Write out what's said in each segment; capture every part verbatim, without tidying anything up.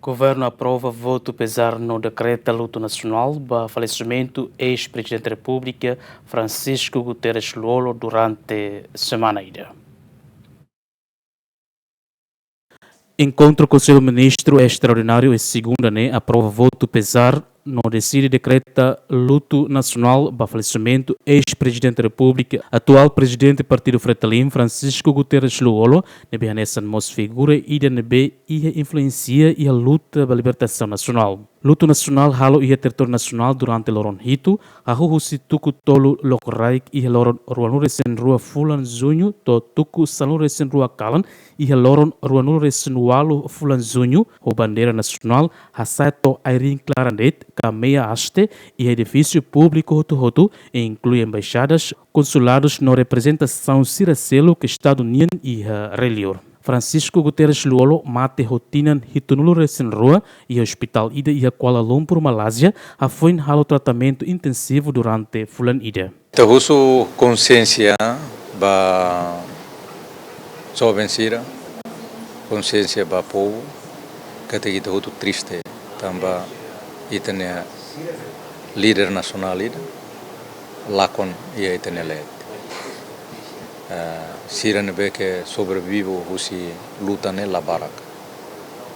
Governu aprova votu pezár no dekreta lutu nasionál ba falesimentu eis-Prezidente Repúblika Francisco Guterres Lú-Olo durante semana ida. Enkontru Konsellu Ministru estraordináriu iha segunda ne'e aprova votu pezár no deside dekreta lutu nasionál ba falesimentu eis-Prezidente Repúblika, atuál Prezidente Partidu Fretilin, Francisco Guterres Lú-Olo, ne'ebé hanesan mós figura ida ne'ebé iha influénsia iha luta ba libertasaun nasionál. Lutu nasionál halo iha territóriu nasionál durante loron hitu, hahú husi tuku tolu lokraik iha loron ruanulu-resin-rua fulan Juñu to'o tuku sanulu-resin-rua kalan iha loron ruanulu-resin-ualu fulan Juñu, ho bandeira nasionál hasa'e to'o ai-riin klaran de'it ka meia haste iha edifísiu públiku hotu-hotu, inklui embaixadas, konsuladus no reprezentasaun sira seluk Estadu nian iha rai-liur. Francisco Guterres Lú-Olo mate ho tinan hitunulu-resin-rua iha ospitál ida iha Kuala Lumpur, Malázia, hafoin halo tratamentu intensivu durante fulan ida. Ita husu konsiénsia ba joven sira, konsiénsia ba povu, katak ita hotu triste, tanba ita-nia líder nasionál ida lakon iha ita-nia leet. Eh, sira ne'ebé ke sobrevive husi luta ne'e la barak.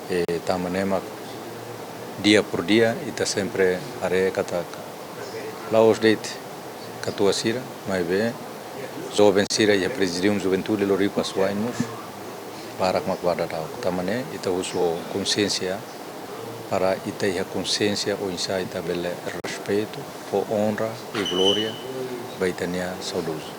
I tanba ne'e mak dia por dia ita sempre haree katak la'ós de'it katuas sira, maibé joven sira iha Prezidium Juventude Loriku Asuwa'in mós barak mak ba daudaun. Tanba ne'e ita husu konsiénsia para ita iha konsiénsia oinsá ita bele respeitu, fó onra i glória ba ita-nia saudozu.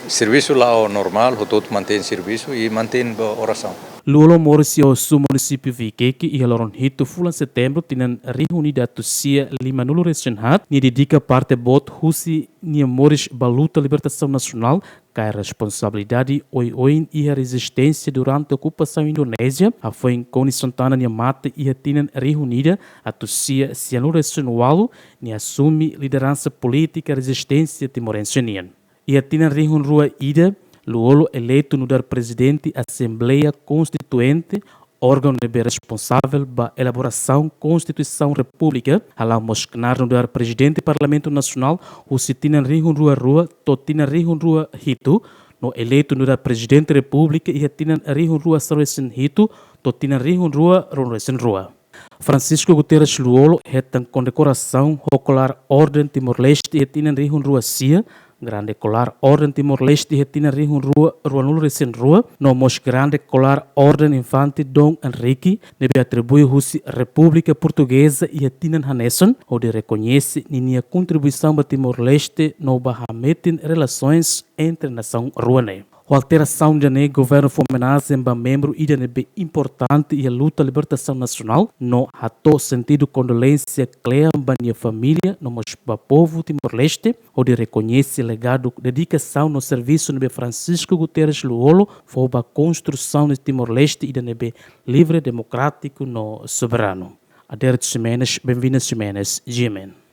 Servisu la'o normál, hotu-hotu mantein servisu i mantein ba orasaun. Lú-Olo moris iha Osu, munisípiu Viqueque, iha loron hitu fulan Setembru tinan rihun ida atus sia limanulu-resin-haat, nia dedika parte boot husi nia moris ba luta libertasaun nasionál, kaer responsabilidade oioin iha rezisténsia durante okupasaun Indonézia, hafoin Koni Santana nia mate iha tinan rihun ida atus sia sianulu-resin-ualu, nia asume lideransa polítika rezisténsia timorense nian. Iha tinan rihun rua ida, Lú-Olo eleitu nu'udar Prezidente Asembleia Konstituinte, órgaun ne'ebé responsavel ba elaborasaun Konstituisaun Repúblika, hala'o mós knaar nu'udar Prezidente Parlamentu Nasionál husi tinan rihun rua rua to'o tinan rihun rua hitu, no eleitu nu'udar Prezidente Repúblika iha tinan rihun rua sanulu-resin-hitu to'o tinan rihun rua ruanulu-resin-rua. Francisco Guterres Lú-Olo hetan kondekorasaun ho kolar Orden Timor-Leste iha tinan rihun rua sia, Grande Kolar Orden Timor-Leste iha tinan rihun rua ruanulu-resin-rua, no mós Grande Kolar Orden Infante Dom Henrique, ne'ebé atribui husi Repúblika Portugeza iha tinan hanesan, hodi rekoñese ninia kontribuisaun ba Timor-Leste no ba hametin relasoens entre nasaun rua ne'e. Ho alterasaun ida-ne'e, governu fó omenajen ba membru ida ne'ebé importante iha luta libertasaun nasionál, no hato'o sentidu kondolénsia kle'an ba nia família, no mós ba povu Timor-Leste, hodi rekoñese legadu, dedikasaun no servisu ne'ebé Francisco Guterres Lú-Olo fó ba konstrusaun de Timor-Leste ida ne'ebé livre, demokrátiku no soberanu. Adérito Ximenes, Benvinda Ximenes, G M N.